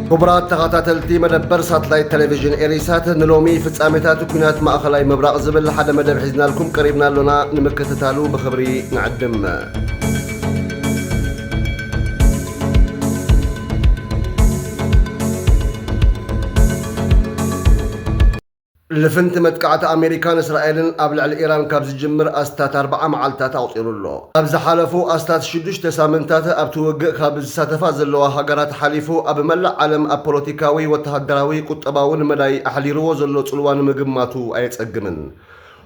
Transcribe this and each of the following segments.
ክቡራት ተኸታተልቲ መደበር ሳትላይት ቴሌቪዥን ኤሪሳት፣ ንሎሚ ፍጻሜታት ኲናት ማእኸላይ ምብራቕ ዝብል ሓደ መደብ ሒዝናልኩም ቀሪብና ኣሎና። ንምክትታሉ ብኽብሪ ንዕድም። ልፍንቲ መጥቃዕቲ ኣሜሪካን እስራኤልን ኣብ ልዕሊ ኢራን ካብ ዝጅምር ኣስታት ኣርብዓ መዓልታት ኣቑጺሩ ኣሎ። ኣብ ዝሓለፉ ኣስታት ሽዱሽተ ሳምንታት ኣብቲ ውግእ ካብ ዝሳተፋ ዘለዋ ሃገራት ሓሊፉ ኣብ መላእ ዓለም ኣብ ፖለቲካዊ፣ ወተሃደራዊ፣ ቁጠባውን መዳይ ኣሕሊርዎ ዘሎ ጽልዋ ንምግማቱ ኣየጸግምን።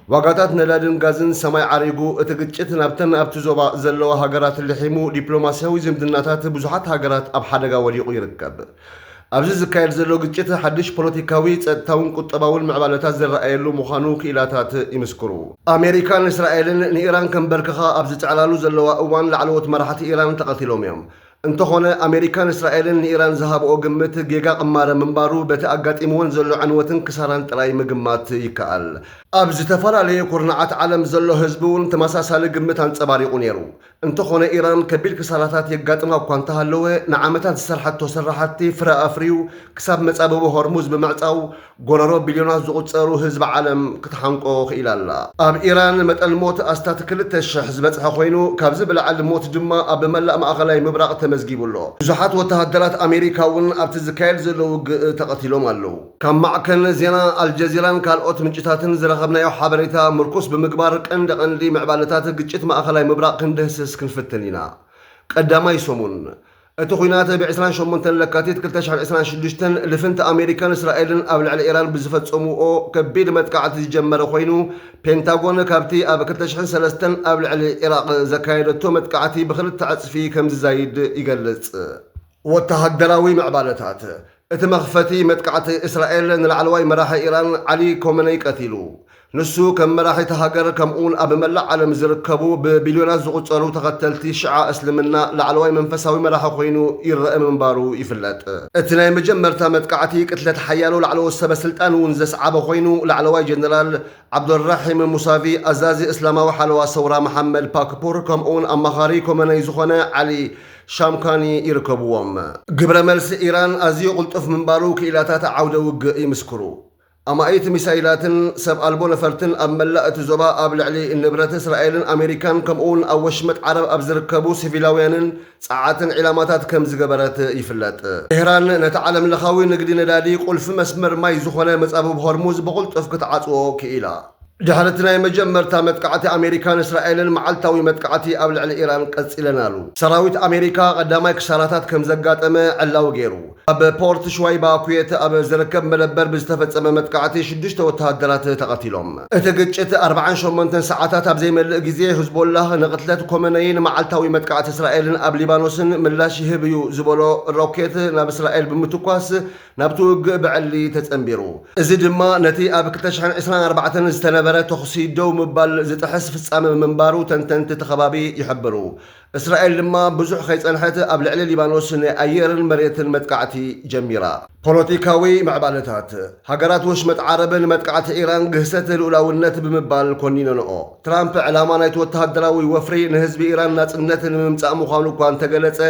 ዋጋታት ነዳድን ጋዝን ሰማይ ዓሪጉ፣ እቲ ግጭት ናብተን ኣብቲ ዞባ ዘለዋ ሃገራት ልሒሙ፣ ዲፕሎማስያዊ ዝምድናታት ብዙሓት ሃገራት ኣብ ሓደጋ ወዲቑ ይርከብ። ኣብዚ ዝካየድ ዘሎ ግጭት ሓድሽ ፖለቲካዊ፣ ጸጥታውን ቁጠባውን ምዕባለታት ዝረኣየሉ ምዃኑ ክኢላታት ይምስክሩ። ኣሜሪካን እስራኤልን ንኢራን ከንበርክኻ ኣብ ዝጽዕላሉ ዘለዋ እዋን ላዕለዎት መራሕቲ ኢራን ተቐቲሎም እዮም። እንተኾነ ኣሜሪካን እስራኤልን ንኢራን ዝሃብኦ ግምት ጌጋ ቅማረ ምንባሩ በቲ ኣጋጢምወን ዘሎ ዕንወትን ክሳራን ጥራይ ምግማት ይከኣል። ኣብ ዝተፈላለዩ ኩርናዓት ዓለም ዘሎ ህዝቢ እውን ተመሳሳሊ ግምት ኣንጸባሪቑ ነይሩ። እንተኾነ ኢራን ከቢድ ክሳራታት የጋጥማ እኳ እንተሃለወ፣ ንዓመታት ዝሰርሓቶ ስራሕቲ ፍረ ኣፍርዩ ክሳብ መጻብቦ ሆርሙዝ ብምዕጻው ጎረሮ ቢልዮናት ዝቑጸሩ ህዝቢ ዓለም ክትሓንቆ ክኢላ ኣላ። ኣብ ኢራን መጠን ሞት ኣስታት ክልተ ሽሕ ዝበጽሐ ኮይኑ፣ ካብዚ ብላዕሊ ሞት ድማ ኣብ መላእ ማእኸላይ ምብራቕ ተመዝጊቡ ኣሎ። ብዙሓት ወተሃደራት ኣሜሪካ እውን ኣብቲ ዝካየድ ዘሎ ውግእ ተቐቲሎም ኣለዉ። ካብ ማዕከን ዜና ኣልጀዚራን ካልኦት ምንጭታትን ዝረኸብናዮ ሓበሬታ ምርኩስ ብምግባር፣ ቀንዲ ቀንዲ ምዕባለታት ግጭት ማእኸላይ ምብራቕ ክንድህስስ ክንፍትን ኢና። ቀዳማይ ሰሙን እቲ ኲናት፣ ብ ዕስራን ሸሞንተን ለካቲት ክልተ ሽሕን ዕስራን ሽዱሽተን፣ ልፍንቲ ኣሜሪካን እስራኤልን ኣብ ልዕሊ ኢራን ብዝፈጸምዎ ከቢድ መጥቃዕቲ ዝጀመረ ኮይኑ፣ ፔንታጎን ካብቲ ኣብ ክልተ ሽሕን ሰለስተን ኣብ ልዕሊ ኢራቕ ዘካየደቶ መጥቃዕቲ ብኽልተ ዕጽፊ ከም ዝዛይድ ይገልጽ። ወተሃደራዊ ምዕባለታት። እቲ መኽፈቲ መጥቃዕቲ እስራኤል ንላዕለዋይ መራሒ ኢራን ዓሊ ኮመነይ ቀቲሉ። ንሱ ከም መራሒ እታ ሃገር፣ ከምኡውን ኣብ መላእ ዓለም ዝርከቡ ብቢልዮናት ዝቑጸሩ ተኸተልቲ ሽዓ እስልምና ላዕለዋይ መንፈሳዊ መራሒ ኮይኑ ይረአ ምንባሩ ይፍለጥ። እቲ ናይ መጀመርታ መጥቃዕቲ ቅትለት ሓያሎ ላዕለዎት ሰበ ስልጣን እውን ዘስዓበ ኮይኑ፣ ላዕለዋይ ጀነራል ዓብዶልራሒም ሙሳቪ፣ ኣዛዚ እስላማዊ ሓለዋ ሰውራ መሓመድ ፓክፑር፣ ከምኡውን ኣማኻሪ ኮመነይ ዝኾነ ዓሊ ሻምካኒ ይርከብዎም። ግብረ መልሲ ኢራን ኣዝዩ ቅልጡፍ ምንባሩ ክኢላታት ዓውደ ውግእ ይምስክሩ። ኣማኢት ሚሳይላትን ሰብ ኣልቦ ነፈርትን ኣብ መላእ እቲ ዞባ፣ ኣብ ልዕሊ ንብረት እስራኤልን ኣሜሪካን፣ ከምኡውን ኣብ ወሽመጥ ዓረብ ኣብ ዝርከቡ ሲቪላውያንን ጸዓትን ዒላማታት ከም ዝገበረት ይፍለጥ። ቴህራን ነቲ ዓለም ለኻዊ ንግዲ ነዳዲ፣ ቁልፊ መስመር ማይ ዝኾነ መጻብብ ሆርሙዝ ብቕልጡፍ ክትዓጽዎ ክኢላ። ድሕሪ እቲ ናይ መጀመርታ መጥቃዕቲ ኣሜሪካን እስራኤልን፣ መዓልታዊ መጥቃዕቲ ኣብ ልዕሊ ኢራን ቀጺለን ኣሉ። ሰራዊት ኣሜሪካ ቀዳማይ ክሳራታት ከም ዘጋጠመ ዕላዊ ገይሩ። ኣብ ፖርት ሽዋይባ ኩዌት ኣብ ዝርከብ መደበር ብዝተፈጸመ መጥቃዕቲ ሽዱሽተ ወተሃደራት ተቐቲሎም። እቲ ግጭት ኣርብዓን ሸሞንተን ሰዓታት ኣብ ዘይመልእ ግዜ፣ ህዝቦላህ ንቕትለት ኮመነይን መዓልታዊ መጥቃዕቲ እስራኤልን ኣብ ሊባኖስን ምላሽ ይህብ እዩ ዝበሎ ሮኬት ናብ እስራኤል ብምትኳስ፣ ናብቲ ውግእ ብዕሊ ተጸንቢሩ። እዚ ድማ ነቲ ኣብ ክልተ ሽሕን ዕስራን ኣርባዕተን ዝተነበረ ተኹሲ ደው ምባል ዝጥሕስ ፍጻመ ምንባሩ ተንተንቲ እቲ ከባቢ ይሕብሩ። እስራኤል ድማ ብዙሕ ከይጸንሐት ኣብ ልዕሊ ሊባኖስ ናይ ኣየርን መሬትን መጥቃዕቲ ጀሚራ። ፖለቲካዊ ምዕባለታት። ሃገራት ወሽመጥ ዓረብ ንመጥቃዕቲ ኢራን ግህሰት ልኡላውነት ብምባል ኮኒነንኦ። ትራምፕ ዕላማ ናይቲ ወተሃደራዊ ወፍሪ ንህዝቢ ኢራን ናጽነት ንምምጻእ ምዃኑ እኳ እንተገለጸ፣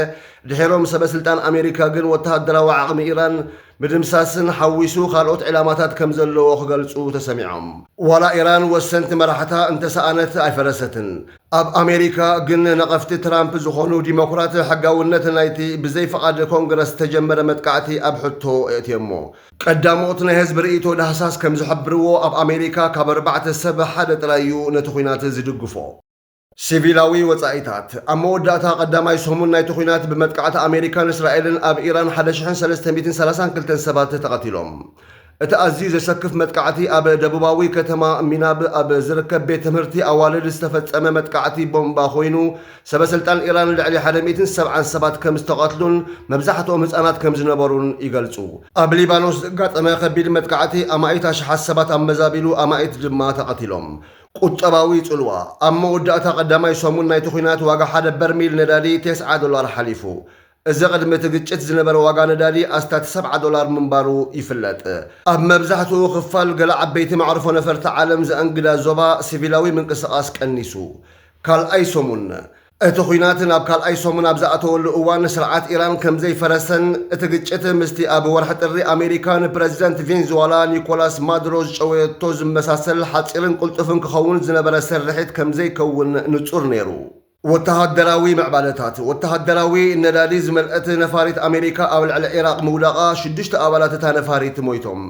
ድሒሮም ሰበ ስልጣን ኣሜሪካ ግን ወተሃደራዊ ዓቕሚ ኢራን ምድምሳስን ሓዊሱ ካልኦት ዕላማታት ከም ዘለዎ ክገልጹ ተሰሚዖም። ዋላ ኢራን ወሰንቲ መራሕታ እንተሰኣነት ኣይፈረሰትን። ኣብ ኣሜሪካ ግን ነቐፍቲ ትራምፕ ዝኾኑ ዲሞክራት ሕጋውነት ናይቲ ብዘይ ፍቓድ ኮንግረስ ዝተጀመረ መጥቃዕቲ ኣብ ሕቶ የእትዮሞ። ቀዳሞት ናይ ህዝቢ ርእይቶ ዳህሳስ ከም ዝሕብርዎ፣ ኣብ ኣሜሪካ ካብ ኣርባዕተ ሰብ ሓደ ጥራይ እዩ ነቲ ኲናት ዝድግፎ። ሲቪላዊ ወጻኢታት። ኣብ መወዳእታ ቀዳማይ ሰሙን ናይቲ ኲናት ብመጥቃዕቲ ኣሜሪካን እስራኤልን ኣብ ኢራን ሓደ ሽሕን ሰለስተ ሚእትን ሰላሳን ክልተን ሰባት ተቐቲሎም። እቲ ኣዝዩ ዘሰክፍ መጥቃዕቲ ኣብ ደቡባዊ ከተማ ሚናብ ኣብ ዝርከብ ቤት ትምህርቲ ኣዋልድ ዝተፈጸመ መጥቃዕቲ ቦምባ ኮይኑ፣ ሰበ ስልጣን ኢራን ልዕሊ ሓደ ሚእትን ሰብዓን ሰባት ከም ዝተቐትሉን መብዛሕትኦም ህጻናት ከም ዝነበሩን ይገልጹ። ኣብ ሊባኖስ ዘጋጠመ ከቢድ መጥቃዕቲ ኣማኢት ኣሽሓት ሰባት ኣመዛቢሉ፣ ኣማኢት ድማ ተቐቲሎም። ቁጠባዊ ጽልዋ። ኣብ መወዳእታ ቀዳማይ ሰሙን ናይቲ ኲናት ዋጋ ሓደ በርሚል ነዳዲ ተስዓ ዶላር ሓሊፉ። እዚ ቅድሚ እቲ ግጭት ዝነበረ ዋጋ ነዳዲ ኣስታት ሰብዓ ዶላር ምንባሩ ይፍለጥ። ኣብ መብዛሕትኡ ክፋል ገለ ዓበይቲ መዕርፎ ነፈርቲ ዓለም ዘኣንግዳ ዞባ ሲቪላዊ ምንቅስቓስ ቀኒሱ። ካልኣይ ሰሙን። እቲ ኲናት ናብ ካልኣይ ሰሙን ኣብ ዝኣተወሉ እዋን፣ ስርዓት ኢራን ከም ዘይፈረሰን እቲ ግጭት ምስቲ ኣብ ወርሒ ጥሪ ኣሜሪካ ንፕረዚደንት ቬንዙዋላ ኒኮላስ ማዱሮ ዝጨወየቶ ዝመሳሰል ሓጺርን ቅልጡፍን ክኸውን ዝነበረ ስርሒት ከም ዘይከውን ንጹር ነይሩ። ወተሃደራዊ ምዕባለታት። ወተሃደራዊ ነዳዲ ዝመልአት ነፋሪት ኣሜሪካ ኣብ ልዕሊ ዒራቕ ምውዳቓ፣ ሽዱሽተ ኣባላት እታ ነፋሪት ሞይቶም።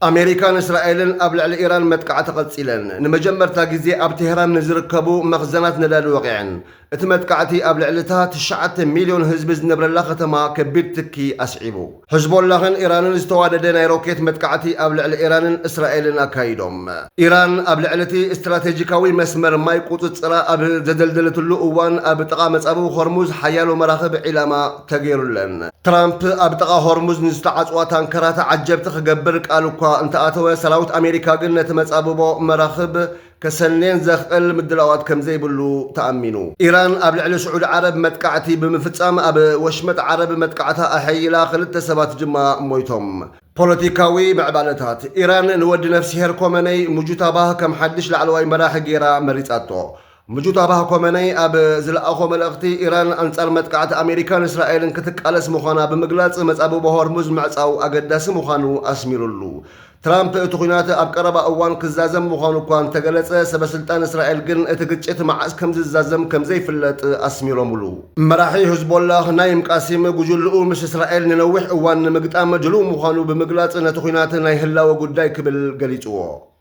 ኣሜሪካን እስራኤልን ኣብ ልዕሊ ኢራን መጥቃዕቲ ቀጺለን። ንመጀመርታ ግዜ ኣብ ቴህራን ንዝርከቡ መኽዘናት ነዳዲ ወቒዐን። እቲ መጥቃዕቲ ኣብ ልዕሊ እታ ትሽዓተ ሚልዮን ህዝቢ ዝነብረላ ከተማ ከቢድ ትኪ ኣስዒቡ። ሕዝቦላህን ኢራንን ዝተዋደደ ናይ ሮኬት መጥቃዕቲ ኣብ ልዕሊ ኢራንን እስራኤልን ኣካይዶም። ኢራን ኣብ ልዕሊ እቲ ስትራቴጂካዊ መስመር ማይ ቁጽጽራ ኣብ ዘደልደለትሉ እዋን፣ ኣብ ጥቓ መጻብብ ሆርሙዝ ሓያሎ መራኽብ ዒላማ ተገይሩለን። ትራምፕ ኣብ ጥቓ ሆርሙዝ ንዝተዓጽዋ ታንከራት ዓጀብቲ ክገብር ቃል እኳ እንተኣተወ፣ ሰራዊት ኣሜሪካ ግን ነቲ መጻብቦ መራኽብ ከሰንየን ዘኽእል ምድላዋት ከም ዘይብሉ ተኣሚኑ። ኢራን ኣብ ልዕሊ ስዑዲ ዓረብ መጥቃዕቲ ብምፍጻም፣ ኣብ ወሽመጥ ዓረብ መጥቃዕታ ኣሐይላ ክልተ ሰባት ድማ ሞይቶም። ፖለቲካዊ ምዕባለታት። ኢራን ንወዲ ነፍስሄር ኮመነይ ሙጁታባህ ከም ሓድሽ ላዕለዋይ መራሒ ገይራ መሪጻቶ። ሙጁታባህ ኮመነይ ኣብ ዝለኣኾ መልእኽቲ፣ ኢራን ኣንጻር መጥቃዕቲ ኣሜሪካን እስራኤልን ክትቃለስ ምዃና ብምግላጽ፣ መጻብቦ ሆርሙዝ ምዕጻው ኣገዳሲ ምዃኑ ኣስሚሩሉ። ትራምፕ እቲ ኲናት ኣብ ቀረባ እዋን ክዛዘም ምዃኑ እኳ እንተገለጸ፣ ሰበ ስልጣን እስራኤል ግን እቲ ግጭት መዓስ ከም ዝዛዘም ከም ዘይፍለጥ ኣስሚሮምሉ። መራሒ ህዝቦላህ ናይም ቃሲም፣ ጉጅልኡ ምስ እስራኤል ንነዊሕ እዋን ንምግጣም ድሉው ምዃኑ ብምግላጽ፣ ነቲ ኲናት ናይ ህላወ ጉዳይ ክብል ገሊጽዎ።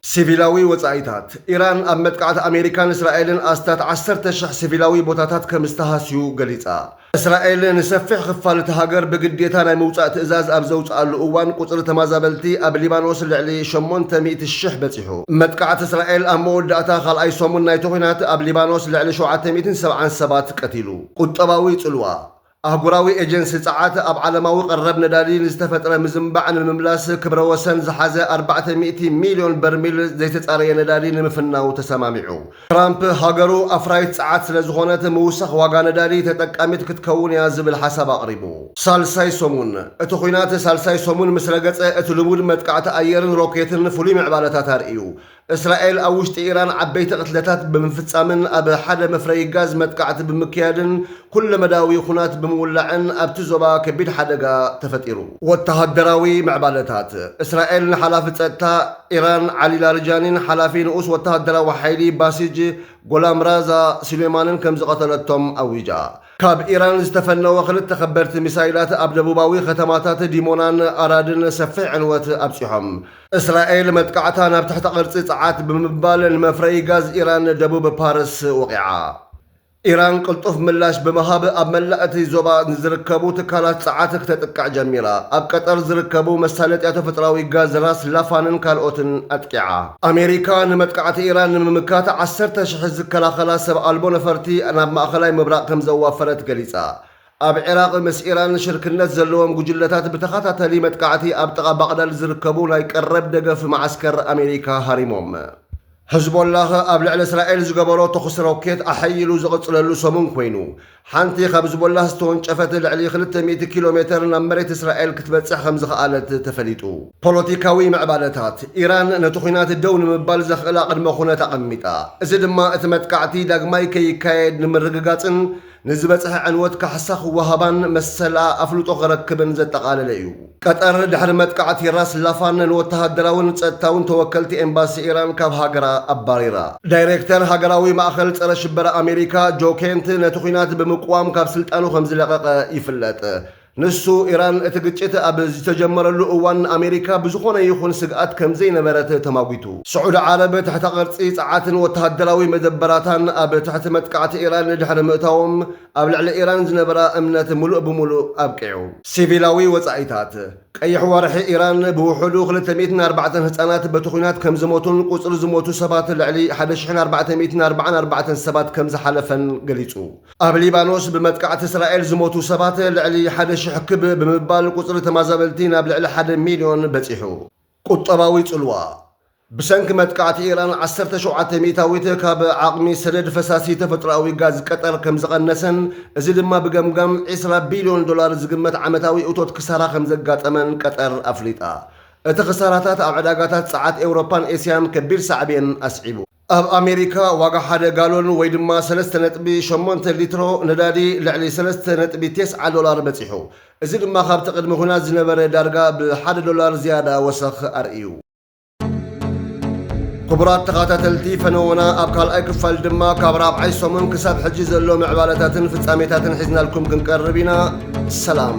ሲቪላዊ ወጻኢታት። ኢራን ኣብ መጥቃዕቲ ኣሜሪካን እስራኤልን ኣስታት ዓሰርተ ሽሕ ሲቪላዊ ቦታታት ከም ዝተሃስዩ ገሊጻ። እስራኤል ንሰፊሕ ክፋል እቲ ሃገር ብግዴታ ናይ ምውጻእ ትእዛዝ ኣብ ዘውጽኣሉ እዋን፣ ቁጽሪ ተመዛበልቲ ኣብ ሊባኖስ ልዕሊ ሸሞንተ ሚእቲ ሽሕ በጺሑ። መጥቃዕቲ እስራኤል ኣብ መወዳእታ ካልኣይ ሰሙን ናይቲ ኲናት ኣብ ሊባኖስ ልዕሊ ሸውዓተ ሚእትን ሰብዓን ሰባት ቀቲሉ። ቁጠባዊ ጽልዋ። ኣህጉራዊ ኤጀንሲ ጸዓት ኣብ ዓለማዊ ቀረብ ነዳዲ ንዝተፈጥረ ምዝንባዕ ንምምላስ፣ ክብረ ወሰን ዝሓዘ ኣርባዕተ ሚእቲ ሚልዮን በርሚል ዘይተጻረየ ነዳዲ ንምፍናው ተሰማሚዑ። ትራምፕ፣ ሃገሩ ኣፍራይት ጸዓት ስለ ዝኾነት፣ ምውሳኽ ዋጋ ነዳዲ ተጠቃሚት ክትከውን እያ ዝብል ሓሳብ ኣቕሪቡ። ሳልሳይ ሰሙን። እቲ ኲናት ሳልሳይ ሰሙን ምስ ረገጸ፣ እቲ ልሙድ መጥቃዕቲ ኣየርን ሮኬትን ፍሉይ ምዕባለታት ኣርእዩ። እስራኤል ኣብ ውሽጢ ኢራን ዓበይቲ ቅትለታት ብምፍጻምን ኣብ ሓደ መፍረዪ ጋዝ መጥቃዕቲ ብምክያድን፣ ኩለመዳያዊ ኹናት ብምውላዕን፣ ኣብቲ ዞባ ከቢድ ሓደጋ ተፈጢሩ። ወተሃደራዊ ምዕባለታት። እስራኤል ንሓላፊ ጸጥታ ኢራን ዓሊ ላርጃኒን ሓላፊ ንኡስ ወተሃደራዊ ሓይሊ ባሲጅ ጎላም ራዛ ሱሌማንን ከም ዝቐተለቶም ኣዊጃ። ካብ ኢራን ዝተፈነወ ክልተ ከበድቲ ሚሳይላት ኣብ ደቡባዊ ከተማታት ዲሞናን ኣራድን ሰፊሕ ዕንወት ኣብጺሖም። እስራኤል መጥቃዕታ ናብ ትሕተ ቅርጺ ጸዓት ብምባል ንመፍረዪ ጋዝ ኢራን ደቡብ ፓርስ ወቒዓ። ኢራን ቅልጡፍ ምላሽ ብምሃብ ኣብ መላእ እቲ ዞባ ንዝርከቡ ትካላት ጸዓት ክተጥቅዕ ጀሚራ። ኣብ ቀጠር ዝርከቡ መሳለጥያ ተፈጥሮኣዊ ጋዝ ራስ ላፋንን ካልኦትን ኣጥቂዓ። ኣሜሪካ ንመጥቃዕቲ ኢራን ንምምካት ዓሰርተ ሽሕ ዝከላኸላ ሰብ ኣልቦ ነፈርቲ ናብ ማእኸላይ ምብራቕ ከም ዘዋፈረት ገሊጻ። ኣብ ዒራቕ ምስ ኢራን ሽርክነት ዘለዎም ጉጅለታት ብተኸታታሊ መጥቃዕቲ ኣብ ጥቓ ባቕዳድ ዝርከቡ ናይ ቀረብ ደገፍ መዓስከር ኣሜሪካ ሃሪሞም። ሕዝቦላህ ኣብ ልዕሊ እስራኤል ዝገበሮ ተኹሲ ሮኬት ኣሐይሉ ዝቕጽለሉ ሰሙን ኮይኑ፣ ሓንቲ ካብ ሕዝቦላህ ዝተወንጨፈት ልዕሊ ክልተ ሚእቲ ኪሎ ሜተር ናብ መሬት እስራኤል ክትበጽሕ ከም ዝኸኣለት ተፈሊጡ። ፖለቲካዊ ምዕባለታት። ኢራን ነቲ ኲናት ደው ንምባል ዘኽእላ ቅድመ ኩነት ኣቐሚጣ። እዚ ድማ እቲ መጥቃዕቲ ዳግማይ ከይካየድ ንምርግጋጽን ንዝበጽሐ ዕንወት ካሕሳ ክወሃባን መሰላ ኣፍልጦ ክረክብን ዘጠቓለለ እዩ። ቀጠር ድሕሪ መጥቃዕቲ ራስ ላፋን ንወተሃደራውን ጸጥታውን ተወከልቲ ኤምባሲ ኢራን ካብ ሃገራ ኣባሪራ። ዳይሬክተር ሃገራዊ ማእኸል ጸረ ሽበራ ኣሜሪካ ጆ ኬንት ነቲ ኲናት ብምቅዋም ካብ ስልጣኑ ከም ዝለቐቐ ይፍለጥ። ንሱ፣ ኢራን እቲ ግጭት ኣብ ዝተጀመረሉ እዋን ንኣሜሪካ ብዝኾነ ይኹን ስግኣት ከም ዘይነበረት ተማጒቱ። ስዑዲ ዓረብ ትሕተ ቅርጺ ጸዓትን ወተሃደራዊ መደበራታን ኣብ ትሕቲ መጥቃዕቲ ኢራን ድሕሪ ምእታዎም፣ ኣብ ልዕሊ ኢራን ዝነበራ እምነት ምሉእ ብምሉእ ኣብቂዑ። ሲቪላዊ ወጻኢታት። ቀይሕ ወርሒ ኢራን ብውሑዱ ክልተ ሚእትን ኣርባዕተን ህጻናት በቲ ኲናት ከም ዝሞቱን ቁጽሪ ዝሞቱ ሰባት ልዕሊ ሓደ ሽሕን ኣርባዕተ ሚእትን ኣርባዓን ኣርባዕተን ሰባት ከም ዝሓለፈን ገሊጹ። ኣብ ሊባኖስ ብመጥቃዕቲ እስራኤል ዝሞቱ ሰባት ልዕሊ ሓደ ሽሕ ክብ ብምባል ቁጽሪ ተመዛበልቲ ናብ ልዕሊ ሓደ ሚልዮን በጺሑ። ቁጠባዊ ጽልዋ። ብሰንኪ መጥቃዕቲ ኢራን ዓሰርተ ሸውዓተ ሚእታዊት ካብ ዓቕሚ ሰደድ ፈሳሲ ተፈጥሮኣዊ ጋዝ ቀጠር ከም ዝቐነሰን፣ እዚ ድማ ብገምጋም ዕስራ ቢልዮን ዶላር ዝግመት ዓመታዊ እቶት ክሳራ ከም ዘጋጠመን ቀጠር ኣፍሊጣ። እቲ ክሳራታት ኣብ ዕዳጋታት ጸዓት ኤውሮፓን ኤስያን ከቢድ ሳዕቤን ኣስዒቡ። ኣብ ኣሜሪካ ዋጋ ሓደ ጋሎን ወይ ድማ ሰለስተ ነጥቢ ሸሞንተ ሊትሮ ነዳዲ ልዕሊ ሰለስተ ነጥቢ ተስዓ ዶላር በጺሑ። እዚ ድማ ካብቲ ቅድሚ ኹናት ዝነበረ ዳርጋ ብሓደ ዶላር ዝያዳ ወሰኽ ኣርእዩ። ክቡራት ተኸታተልቲ ፈነወና፣ ኣብ ካልኣይ ክፋል ድማ ካብ ራብዓይ ሰሙን ክሳብ ሕጂ ዘሎ ምዕባለታትን ፍጻሜታትን ሒዝናልኩም ክንቀርብ ኢና። ሰላም።